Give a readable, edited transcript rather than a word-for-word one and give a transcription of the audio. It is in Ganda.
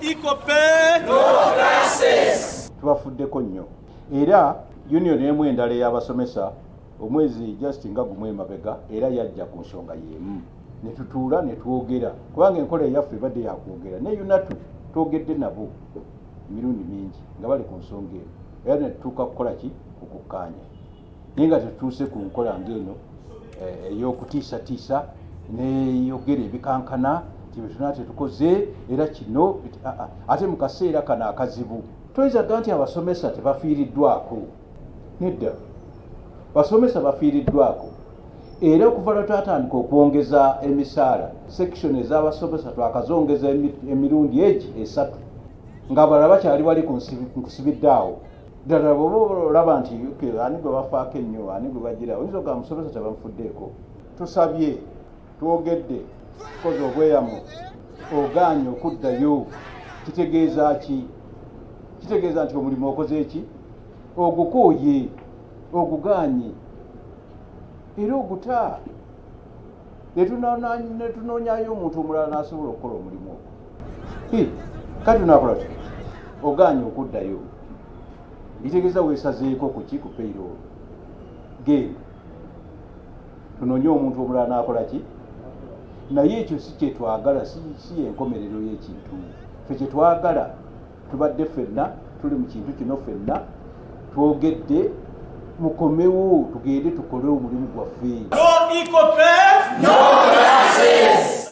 Equal pay. No classes. Tubafuddeko nnyo. Era union emu endala ey'abasomesa omwezi just nga gumu emabega era yajja ku nsonga y'emu ne tutuula ne twogera, kubanga enkola eyaffe ebadde yakwogera ne UNATU. Twogedde nabo emirundi mingi nga bali ku nsonga eno, era ne tutuuka kukola ki? Kukukkaanya, naye nga tetutuuse ku nkola ng'eno ey'okutiisatiisa neyogera ebikankana nti bwe tetukoze era kino. Ate mu kaseera kano akazibu, toyinza ga nti abasomesa tebafiiriddwako. Nedda, basomesa bafiiriddwako. Era okuva lwe twatandika okwongeza emisaala, section ez'abasomesa twakazongeza emirundi egi 3, ng'abalala bakyali wali nkusibidde awo. Ddala bw'oba olaba nti ani gwe bafaako ennyo, ani gwe bagira, oyinza ogamba musomesa tebamufuddeeko. Tusabye, twogedde, tukoze obweyamo, ogaanye okuddayo, kitegeeza ki? Kitegeeza nti omulimu okoze eki? Ogukooye, ogugaanye, era oguta, netunoonyayo omuntu omulala n'asobola okukola omulimu ogwo. Kati tunakola ti ogaanye okuddayo, kitegeeza weesazeeko kuki? Ku payroll. Genda tunoonye omuntu omulala n'akola ki. Naye ekyo si kyetwagala, si yenkomerero y'ekintu. Ffe kyetwagala, tubadde ffenna tuli mu kintu kino, ffenna twogedde, mukomewo tugende tukole omulimu gwaffe. No equal pay. No classes.